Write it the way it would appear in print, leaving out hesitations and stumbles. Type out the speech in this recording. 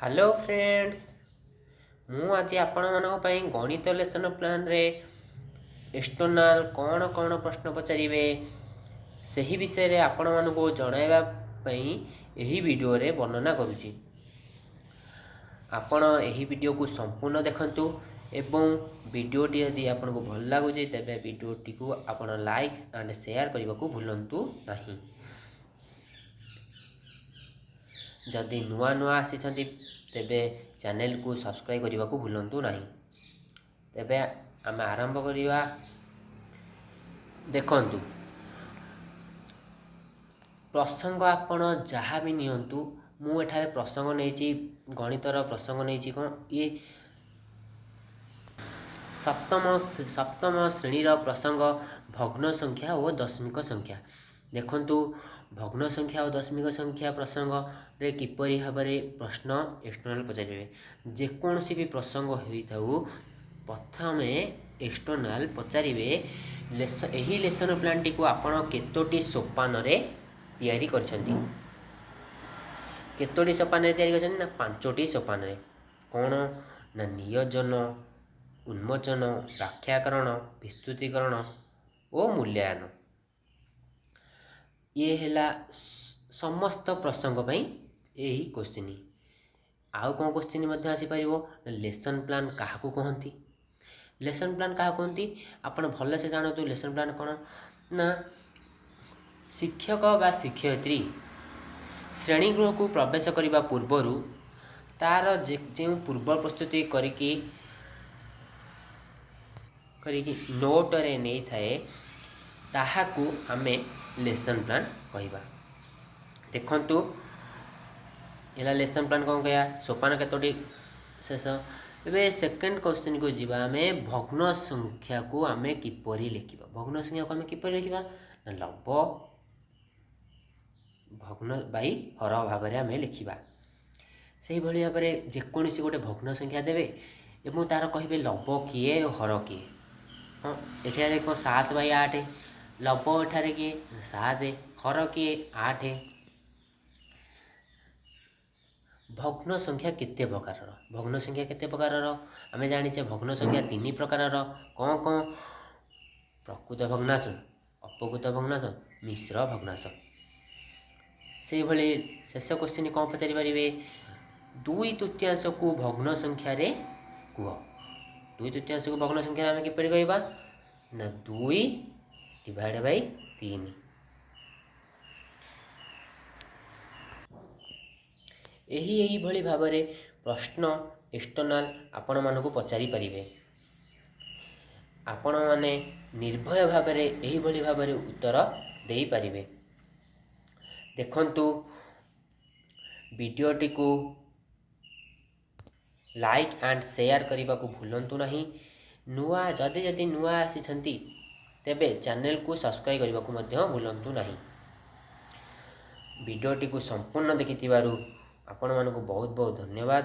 Hello friends, ମୁଁ ଆଜି ଆପଣମାନଙ୍କ ପାଇଁ ଗଣିତ ଲେସନ୍ ପ୍ଲାନ୍ରେ ଏକ୍ସଟର୍ନାଲ୍ କ'ଣ କ'ଣ ପ୍ରଶ୍ନ ପଚାରିବେ ସେହି ବିଷୟରେ ଆପଣମାନଙ୍କୁ ଜଣାଇବା ପାଇଁ ଏହି ଭିଡ଼ିଓରେ ବର୍ଣ୍ଣନା କରୁଛି। ଆପଣ ଏହି ଭିଡ଼ିଓକୁ ସମ୍ପୂର୍ଣ୍ଣ ଦେଖନ୍ତୁ ଏବଂ ଭିଡ଼ିଓଟି ଯଦି ଆପଣଙ୍କୁ ଭଲ ଲାଗୁଛି ତେବେ ଭିଡ଼ିଓଟିକୁ ଆପଣ ଲାଇକ୍ସ ଆଣ୍ଡ ସେୟାର କରିବାକୁ ଭୁଲନ୍ତୁ ନାହିଁ। ଯଦି ନୂଆ ନୂଆ ଆସିଛନ୍ତି ତେବେ ଚ୍ୟାନେଲକୁ ସବସ୍କ୍ରାଇବ୍ କରିବାକୁ ଭୁଲନ୍ତୁ ନାହିଁ। ତେବେ ଆମେ ଆରମ୍ଭ କରିବା। ଦେଖନ୍ତୁ, ପ୍ରସଙ୍ଗ ଆପଣ ଯାହା ବି ନିଅନ୍ତୁ, ମୁଁ ଏଠାରେ ପ୍ରସଙ୍ଗ ନେଇଛି, ଗଣିତର ପ୍ରସଙ୍ଗ ନେଇଛି। କ'ଣ ଇଏ ସପ୍ତମ ଶ୍ରେଣୀର ପ୍ରସଙ୍ଗ ଭଗ୍ନ ସଂଖ୍ୟା ଓ ଦଶମିକ ସଂଖ୍ୟା। ଦେଖନ୍ତୁ, ଭଗ୍ନ ସଂଖ୍ୟା ଓ ଦଶମିକ ସଂଖ୍ୟା ପ୍ରସଙ୍ଗରେ କିପରି ଭାବରେ ପ୍ରଶ୍ନ ଏକ୍ସଟର୍ନାଲ୍ ପଚାରିବେ। ଯେକୌଣସି ବି ପ୍ରସଙ୍ଗ ହୋଇଥାଉ, ପ୍ରଥମେ ଏକ୍ସଟର୍ନାଲ୍ ପଚାରିବେ ଏହି ଲେସନ୍ ପ୍ଲାନ୍ଟିକୁ ଆପଣ କେତୋଟି ସୋପାନରେ ତିଆରି କରିଛନ୍ତି। କେତୋଟି ସୋପାନରେ ତିଆରି କରିଛନ୍ତି ନା 5ଟି ସୋପାନରେ। କ'ଣ ନା ନିୟୋଜନ, ଉନ୍ମୋଚନ, ବ୍ୟାଖ୍ୟାକରଣ, ବିସ୍ତୃତିକରଣ ଓ ମୂଲ୍ୟାୟନ। ଇଏ ହେଲା ସମସ୍ତ ପ୍ରସଙ୍ଗ ପାଇଁ ଏହି କୋଶ୍ଚିନ୍। ଆଉ କ'ଣ କୋଶ୍ଚିନ୍ ମଧ୍ୟ ଆସିପାରିବ ନା ଲେସନ୍ ପ୍ଲାନ୍ କାହାକୁ କହନ୍ତି। ଲେସନ୍ ପ୍ଲାନ୍ କାହାକୁ କହନ୍ତି ଆପଣ ଭଲସେ ଜାଣନ୍ତୁ। ଲେସନ୍ ପ୍ଲାନ୍ କ'ଣ ନା ଶିକ୍ଷକ ବା ଶିକ୍ଷୟିତ୍ରୀ ଶ୍ରେଣୀଗୃହକୁ ପ୍ରବେଶ କରିବା ପୂର୍ବରୁ ତା'ର ଯେଉଁ ପୂର୍ବ ପ୍ରସ୍ତୁତି କରିକି ନୋଟରେ ନେଇଥାଏ ତାହାକୁ ଆମେ ଲେସନ୍ ପ୍ଲାନ୍ କହିବା। ଦେଖନ୍ତୁ, ହେଲା ଲେସନ୍ ପ୍ଲାନ୍ କ'ଣ କହିବା, ସୋପାନ କେତୋଟି ଶେଷ। ଏବେ ସେକେଣ୍ଡ କ୍ୱେଶ୍ଚିନ୍କୁ ଯିବା ଆମେ। ଭଗ୍ନ ସଂଖ୍ୟାକୁ ଆମେ କିପରି ଲେଖିବା? ଭଗ୍ନ ସଂଖ୍ୟାକୁ ଆମେ କିପରି ଲେଖିବା ନା ଲବ ଭଗ୍ନ ବାଇ ହର ଭାବରେ ଆମେ ଲେଖିବା। ସେଇଭଳି ଭାବରେ ଯେକୌଣସି ଗୋଟେ ଭଗ୍ନ ସଂଖ୍ୟା ଦେବେ ଏବଂ ତା'ର କହିବେ ଲବ କିଏ ହର କିଏ। ହଁ, ଏଠାରେ କ'ଣ 7/8, ଲବ ଏଠାରେ କିଏ 7, ହର କିଏ 8। ଭଗ୍ନ ସଂଖ୍ୟା କେତେ ପ୍ରକାରର? ଭଗ୍ନ ସଂଖ୍ୟା କେତେ ପ୍ରକାରର ଆମେ ଜାଣିଛେ। ଭଗ୍ନ ସଂଖ୍ୟା 3 ପ୍ରକାରର। କ'ଣ କ'ଣ? ପ୍ରକୃତ ଭଗ୍ନାଂଶ, ଅପକୃତ ଭଗ୍ନାଂଶ, ମିଶ୍ର ଭଗ୍ନାଂଶ। ସେଇଭଳି ଶେଷ କ୍ୱେଶ୍ଚିନ୍ କ'ଣ ପଚାରି ପାରିବେ? 2/3କୁ ଭଗ୍ନ ସଂଖ୍ୟାରେ କୁହ। 2/3କୁ ଭଗ୍ନ ସଂଖ୍ୟାରେ ଆମେ କିପରି କହିବା ନା 2 / 3। ଏହିଭଳି ଭାବରେ ପ୍ରଶ୍ନ ଏକ୍ସଟର୍ନାଲ୍ ଆପଣମାନଙ୍କୁ ପଚାରି ପାରିବେ। ଆପଣମାନେ ନିର୍ଭୟ ଭାବରେ ଏହିଭଳି ଭାବରେ ଉତ୍ତର ଦେଇପାରିବେ। ଦେଖନ୍ତୁ, ଭିଡ଼ିଓଟିକୁ ଲାଇକ୍ ଆଣ୍ଡ ସେୟାର କରିବାକୁ ଭୁଲନ୍ତୁ ନାହିଁ। ଯଦି ଯଦି ନୂଆ ଆସିଛନ୍ତି ତେବେ ଚ୍ୟାନେଲକୁ ସବସ୍କ୍ରାଇବ୍ କରିବାକୁ ମଧ୍ୟ ଭୁଲନ୍ତୁ ନାହିଁ। ଭିଡ଼ିଓଟିକୁ ସମ୍ପୂର୍ଣ୍ଣ ଦେଖିଥିବାରୁ ଆପଣମାନଙ୍କୁ ବହୁତ ବହୁତ ଧନ୍ୟବାଦ।